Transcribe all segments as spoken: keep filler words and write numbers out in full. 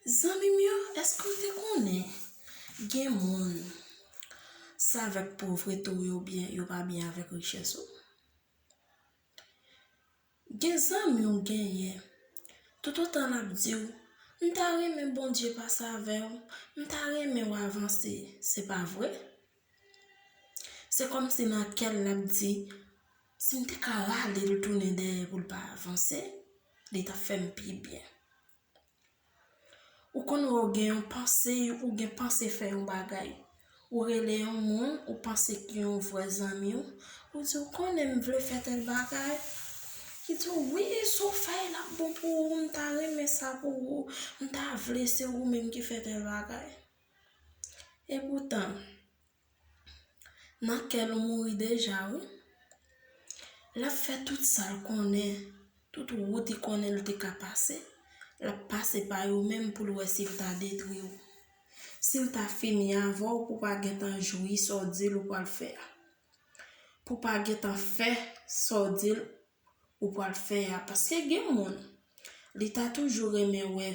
Zanmi m yo, èske w te konnen gen moun, se avèk povrete w yo byen, yo pa byen avèk richès ou? Gen zanmi w genyen, toutotan l ap di w, "M ta renmen Bondye pase avè w, m ta renmen w avanse," se pa vre? Se kòmsi nan kè l l ap di, "Si m te ka rale l tounen dèyè pou l pa avanse, li t ap fè m pi byen." Ou konn wè w gen yon panse, ou gen panse fè yon bagay. Ou rele yon moun, ou panse ki yon vrè zanmi w, ou di, "Ou konnen m vle fè tèl bagay." Li di w, "Wi, si w fè l, l ap bon pou ou, m ta renmen sa pou ou, m ta vle se ou menm ki fè tèl bagay." Epoutan, nan kè l ou mouri deja, wi. L ap fè tout sa l konnen, tout wout li konnen l te ka pase, l ap pase pa yo menm pou l wè si l ta detwi w. Si l ta fini avè w pou w pa gentan jwi sa w di l ou pral fè a. Pou w pa gentan fè sa w di l ou pral fè a. Paske gen moun, li ta toujou renmen wè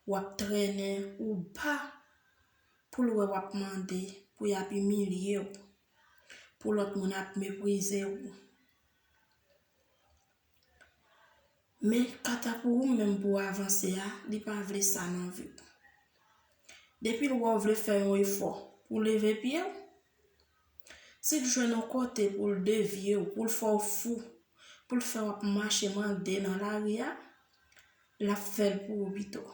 w ap trennen ou ba pou l wè w ap mande, pou y ap imilye w, pou lòt moun ap meprize w. Men kanta pou ou menm pou w avanse a, li pa vle sa nan vi w. Depi l wè w vle fè yon efò pou w leve pye w, si l jwenn yon kote pou l devye w, pou l fè w fou, pou l fè w ap mache mande nan lari a, l ap fè l pou ou pito.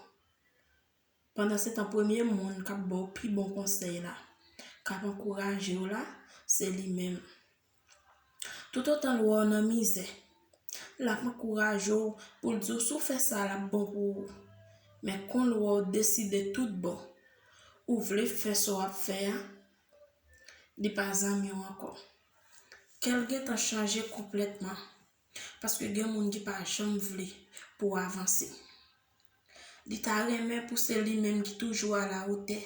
Pandansetan, premye moun k ap ba w pi bon konsèy la, k ap ankouraje w la, se li menm. Toutotan l wè w nan mizè, l ap ankouraje w pou l di w si w fè sa, l ap bon pou ou. Men kon l wè w deside tout bon, ou vle fè sa w ap fè a, li pa zanmi w ankò. Kè l gentan chanje konplètman, paske gen moun ki pa janm vle pou w avanse. Li ta renmen pou se li menm ki toujou alawotè.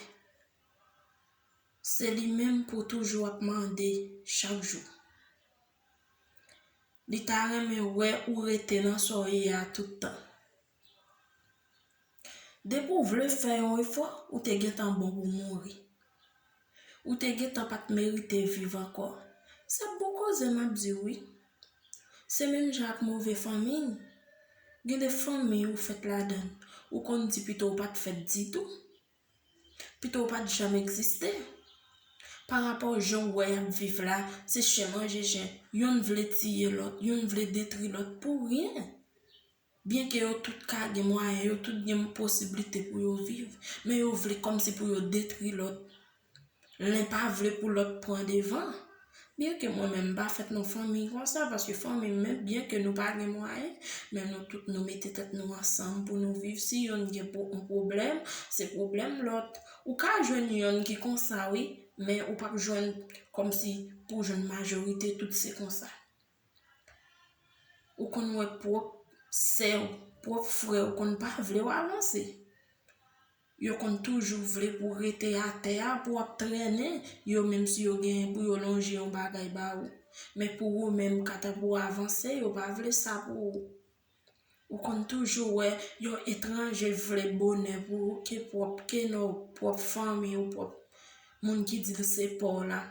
Se li menm pou toujou ap mande chak jou. Li ta renmen wè ou rete nan sa w ye a tout tan. Depi w vle fè yon efò, ou te gentan bon pou mouri. Ou te gentan pa t merite viv ankò. Se bon koze m ap di w, wi. Se menm jan ak move fanmi. Gen de fanmi ou fèt ladan l, ou konn di pito w pa t fèt ditou. Pito w pa t janm egziste. Pa rapò jan w wè y ap viv la, se chen manje chen. Yonn vle tiye lòt, yonn vle detwi lòt pou ryen. Byenke yo tout ka gen mwayen, yo tout gen posiblite pou yo viv, men yo vle kòmsi pou yo detwi lòt. Len pa vle pou lòt pran devan. Byenke mwen menm m pa fèt nan fanmi konsa, paske fanmi m menm, byenke nou pa gen mwayen, men nou tout nou mete tèt nou ansanm pou nou viv. Si yonn gen pwo-, yon pwoblèm, se pwoblèm lòt. Ou ka jwenn yonn ki konsa, wi, men ou p ap jwenn kòmsi pou jwenn majorite tout se konsa. Ou konn wè pwòp sè w, pwòp frè w konn pa vle w avanse. Yo konn toujou vle pou w rete atè a, pou w ap trennen yo, menm si yo genyen pou yo lonje yon bagay ba ou. Men pou ou menm, kanta pou w avanse, yo pa vle sa pou ou. Ou konn toujou wè yon etranje vle bonè pou ou, ke pwòp, ke nan pwòp fanmi ou, pwòp moun ki di l se pa w la.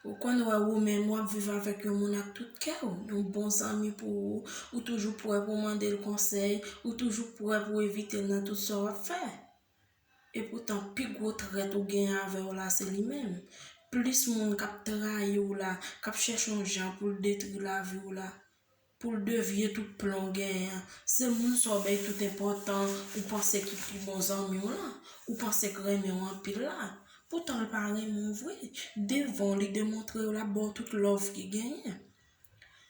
Ou konn wè ou menm w ap viv avèk yon moun ak tout kè w, yon bon zanmi pou ou, ou toujou prè pou w mande l konsèy, ou toujou prè pou w evite l nan tout sa w ap fè. Epoutan, pi gwo trèt ou genyen avè w la, se li menm. Plis moun k ap trayi w la, k ap chèche yon jan pou l detwi lavi w la, pou l devye tout plan w genyen an. Se moun sa w bay tout enpòtan, ou panse ki pi bon zanmi w lan, ou panse k renmen w anpil la. Poutan l pa renmen w vre. Devan w, li demontre w l ap ba w tout love ki genyen.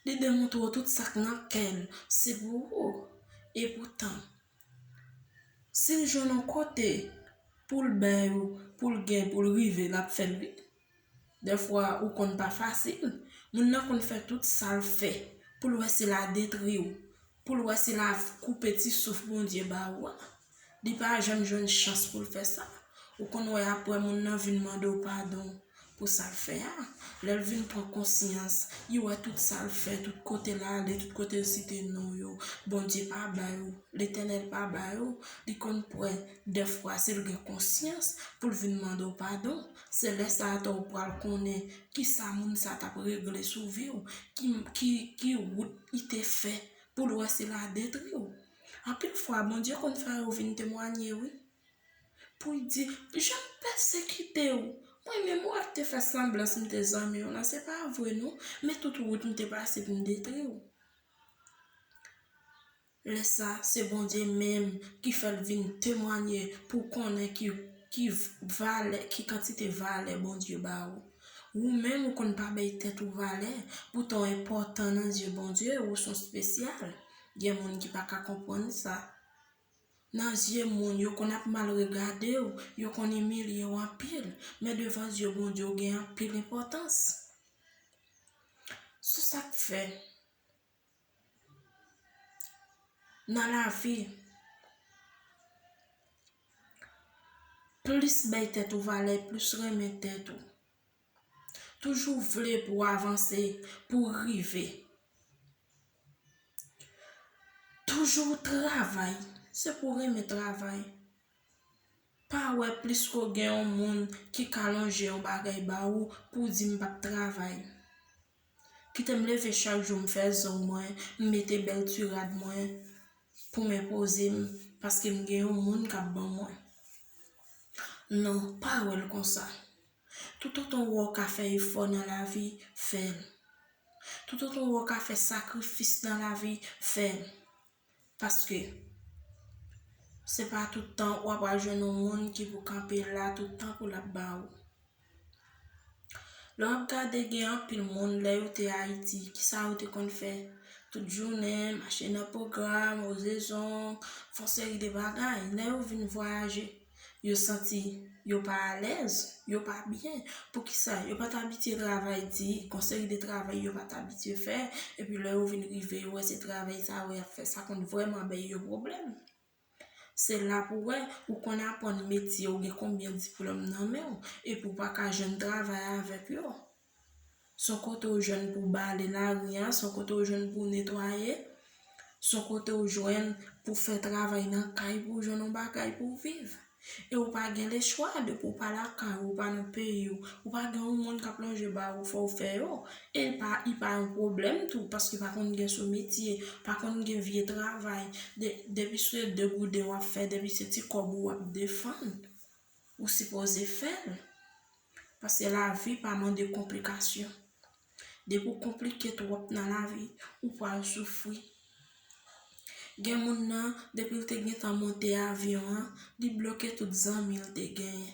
Li demontre w tout sa k nan kè l, se pou ou. Epoutan, si l jwenn yon kote pou l bay ou, pou l gen, pou l rive, l ap fè l wi. Dèfwa, ou konn pa fasil. Moun nan konn fè tout sa l fè pou l wè si l a detwi w, pou l wè si l a koupe ti souf Bondye ba ou a. Li pa janm jwenn chans pou l fè sa. Ou konn wè apre moun nan vin mande w padon, pou sa l fè a. Lè l vin pran konsyans, li wè tout sa l fè, tout kote l ale, tout kote l site non yo, Bondye pa ba yo, Letènèl pa ba yo, li konn pran dèfwa si l gen konsyans pou l vin mande w padon. Se lè sa a tou w pral konnen kisa moun sa t ap regle sou vi w, ki, ki, ki wout li te fè pou l wè si l a detri w. Anpil fwa, Bondye konn fè yo vin temwanye, wi. Pou l di, "Jan m pèsekite w, mwen menm ou ak te fè sanblan si m te zanmi w lan, se pa vre non, men tout wout m te pase pou m detri w." Lè sa, se Bondye menm ki fè l vin temwanye pou w konnen ki, ki valè, ki kantite valè Bondye ba ou. Ou menm, ou konn pa bay tèt ou valè, poutan w enpòtan nan zye Bondye, ou se yon espesyal. Gen moun ki pa ka konprann sa. Nan zye moun, yo konn ap mal regade w, yo konn imilye w anpil, men devan zye Bondye, w gen anpil enpòtans. Se sa k fè, nan lavi, plis bay tèt ou valè, plis renmen tèt ou. Toujou vle pou w avanse, pou w rive. Toujou travay, se pou w renmen travay. Pa wè plis ke w gen yon moun ki ka lonje yon bagay ba ou pou w di, "M p ap travay." Kite m leve chak jou, m fè zong mwen, m mete bèl ti rad mwen pou m enpoze m, paske m gen yon moun k ap ban mwen. Non, pa wè l konsa. Toutotan w wè w ka fè efò nan lavi, fè l. Toutotan w wè w ka fè sakrifis nan lavi, fè l. Paske se pa tout tan w ap pral jwenn yon moun ki pou kanpe la tout tan pou l ap ba ou. Lè w ap gade, gen anpil moun, lè yo te Ayiti, kisa yo te konn fè? Tout jounen, mache nan pwogram, woze zong, fè yon seri de bagay. Lè yo vin vwayaje, yo santi yo pa alèz, yo pa byen. Poukisa? Yo pa t abitye travay di, gon seri de travay yo pa t abitye fè. Epi lè yo vin rive, yo wè se travay sa yo y ap fè, sa konn vrèman bay yo pwoblèm. Se la pou w wè, ou konn aprann metye, ou gen konbyen diplòm nan men w, epi w pa ka jwenn travay avèk yo. Se yon kote w jwenn pou w bale lari a, se yon kote w jwenn pou w netwaye, se yon kote w jwenn pou w fè travay nan kay pou w jwenn yon bagay pou w viv. E w pa gen lechwa, depi w pa lakay ou, ou pa nan peyi w, ou pa gen yon moun k ap lonje ba ou, fò w fè yo. E l pa, li pa yon pwoblèm tou, paske pa konn gen sou metye, pa konn gen vye travay. De, depi se de gouden w ap fè, depi se ti kòb ou w ap defann, ou sipoze fè l. Paske lavi pa mande konplikasyon. Depi w konplike twòp nan lavi, ou pral soufri. Gen moun nan, depi l te gentan monte avyon an, li bloke tout zanmi l te genyen.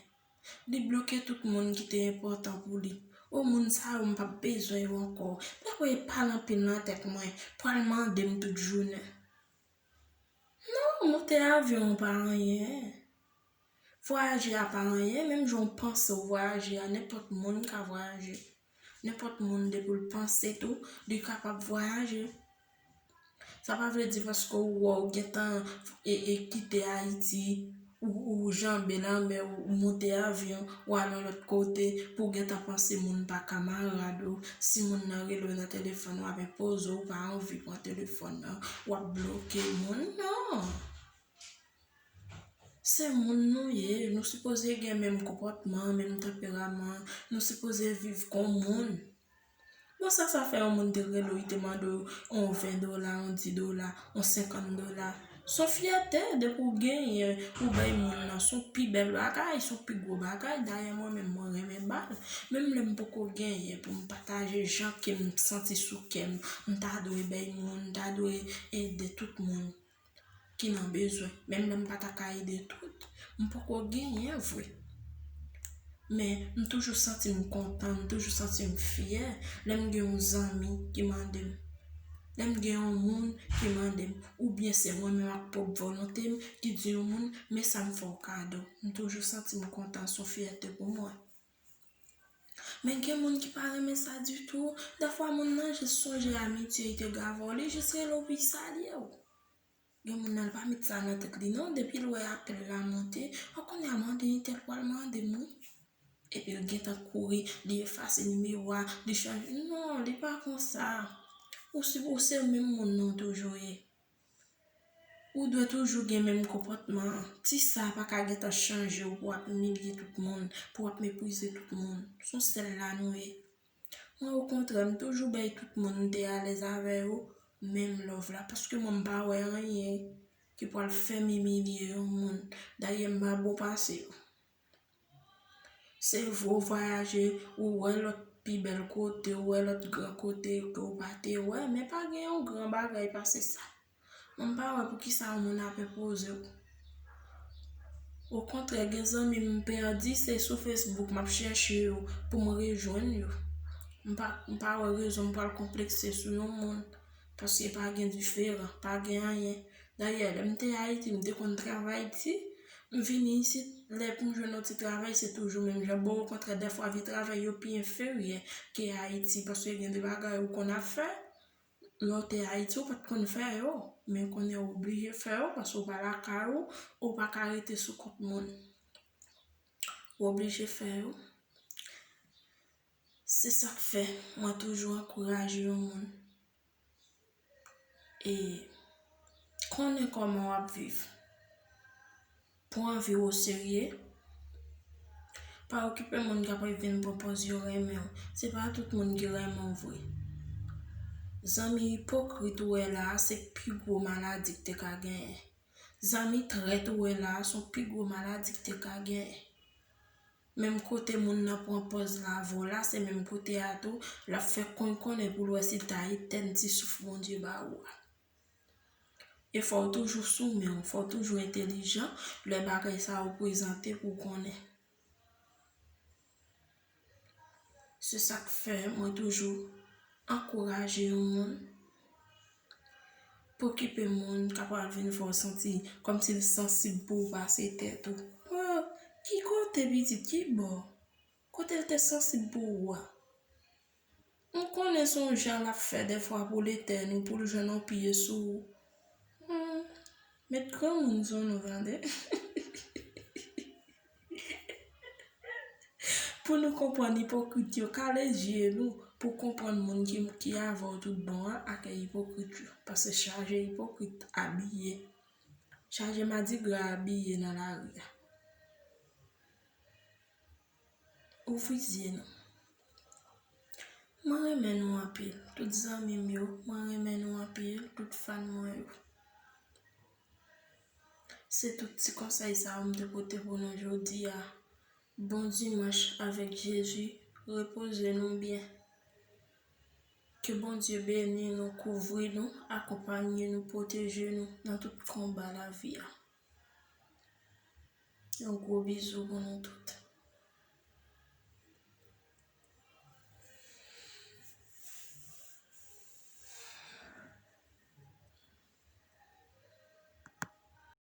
Li bloke tout moun ki te enpòtan pou li. O, moun sa yo, m p ap bezwen yo ankò. Lè w wè pale anpil nan tèt mwen, pral mande m tout jounen. Non, monte avyon an pa anyen. Vwayaje a pa anyen, menm jan w panse w vwayaje a, nenpòt moun ka vwayaje. Nenpòt moun, depi l panse tou, li kapab vwayaje. Sa pa vle di paske w wè w gentan e, e kite Ayiti, ou, ou janbe lanmè, ou, ou monte avyon, ou al yon lòt kote, pou w gentan panse moun pa kamarad ou. Si moun nan rele w nan telefòn, w ap enpoze w, ou pa anvi pran telefòn nan, w ap bloke moun, non. Se moun nou ye, nou sipoze gen menm konpòtman, menm tanperaman, nou sipoze viv kon moun. Bon, sa k sa fè yon moun te rele w, li te mande w yon ven dola, yon dis dola, yon senkant dola? Se yon fyète, depi w genyen, ou bay moun nan, se yon pi bèl bagay, se yon pi gwo bagay. Dayè, mwen menm, mwen renmen ba l. Menm lè m poko genyen pou m pataje, jan ke m santi sou kè m, m ta dwe bay moun, m ta dwe ede tout moun ki nan bezwen. Menm lè m pa ta ka ede tout, m poko genyen vre. Men, m toujou santi m kontan, m toujou santi m fyè lè m gen yon zanmi ki mande m. Lè m gen yon moun ki mande m, oubyen se mwen menm ak pwòp volonte m ki di yon moun, "Men sa m fè w kado." M toujou santi m kontan, se yon fyète pou mwen. Men gen moun ki pa renmen sa ditou. Dèfwa, moun nan jis sonje amitye li te gen avè w, li jis rele w pou l salye w. Gen moun nan, li pa met sa nan tèt li non, depi l wè apèl la monte, "O, kounye a mande entèl pral mande m wi." epi l gentan kouri, li efase nimewo a, li chanje. Non, li pa konsa. Ou si, ou se menm moun nan w toujou ye. Ou dwe toujou gen menm konpòtman an. Ti sa a pa ka gentan chanje w pou w ap imilye tout moun, pou w ap meprize tout moun. Se yon sèl la nou ye. Mwen, okontrè, m toujou bay tout moun m te alèz avè yo menm love la, paske mwen, m pa wè anyen ki pral fè m imilye yon moun. Dayè, m pa bon pase yo. Se vre, w vwayaje, ou wè lòt pi bèl kote, ou wè lòt gran kote ke w pa te wè, men pa gen yon gran bagay pase sa. Mwen, m pa wè poukisa yon moun ap enpoze w. Okontrè, gen zanmi m pèdi, se sou Facebook m ap chèche yo pou m rejwenn yo. M pa, m pa wè rezon m pral konplekse sou yon moun, paske pa gen diferan, pa gen anyen. Dayè, lè m te Ayiti, m te konn travay di, m vini isit, lè pou m jwenn yon ti travay, se toujou menm jan. Bon, okontrè, dèfwa, vye travay yo pi enferyè ke Ayiti, paske gen de bagay ou konn ap fè, lè w te Ayiti, ou pa t konn fè yo, men kounye a w oblije fè yo, paske w pa lakay ou, ou pa ka rete sou kont moun. Ou oblije fè yo. Se sa k fè mwen toujou ankouraje yon moun. E konnen kòman w ap viv. Pran vi w oserye. Pa okipe moun k ap vin pran pòz yo renmen w. Se pa tout moun ki renmen w vre. Zanmi ipokrit ou wè la a, se pi gwo maladi k te ka genyen. Zanmi trèt ou wè la a, se yon pi gwo maladi k te ka genyen. Menm kote moun nan pran pòz l avè w la, se menm kote a tou, l ap fè konn konnen pou l wè si l ta etèn ti souf Bondye ba ou a. E fò w toujou sou men w, fò w toujou entèlijan lè bagay sa yo prezante pou w konnen. Se sa k fè mwen toujou ankouraje yon moun. Pa okipe moun k ap al vin fè w santi kòmsi l sansib pou ou pase tèt ou. Oh, ki kote pitit, ki bò? Kote l te sansib pou ou a? M konnen se yon jan l ap fè dèfwa pou l etèn ou, pou l jwenn yon pye sou ou. Hmm, met granmoun sou nou, tande. Pou nou konprann ipokrit yo, kale zye nou pou konprann moun ki, ki avè w tout bon an ak ipokrit yo. Paske chaje ipokrit abiye. Chaje madigra abiye nan lari a. Ouvri zye nou. Mwen renmen nou anpil. Tout zanmi m yo, mwen renmen nou anpil. Tout fan mwen yo. Se tout ti konsèy sa yo m te pote pou nou jodi a. Bon dimanch avèk Jezi. Repoze nou byen. Ke Bondye beni nou, kouvri nou, akonpaye nou, pwoteje nou nan tout konba lavi a. Yon gwo bizou pou nou tout.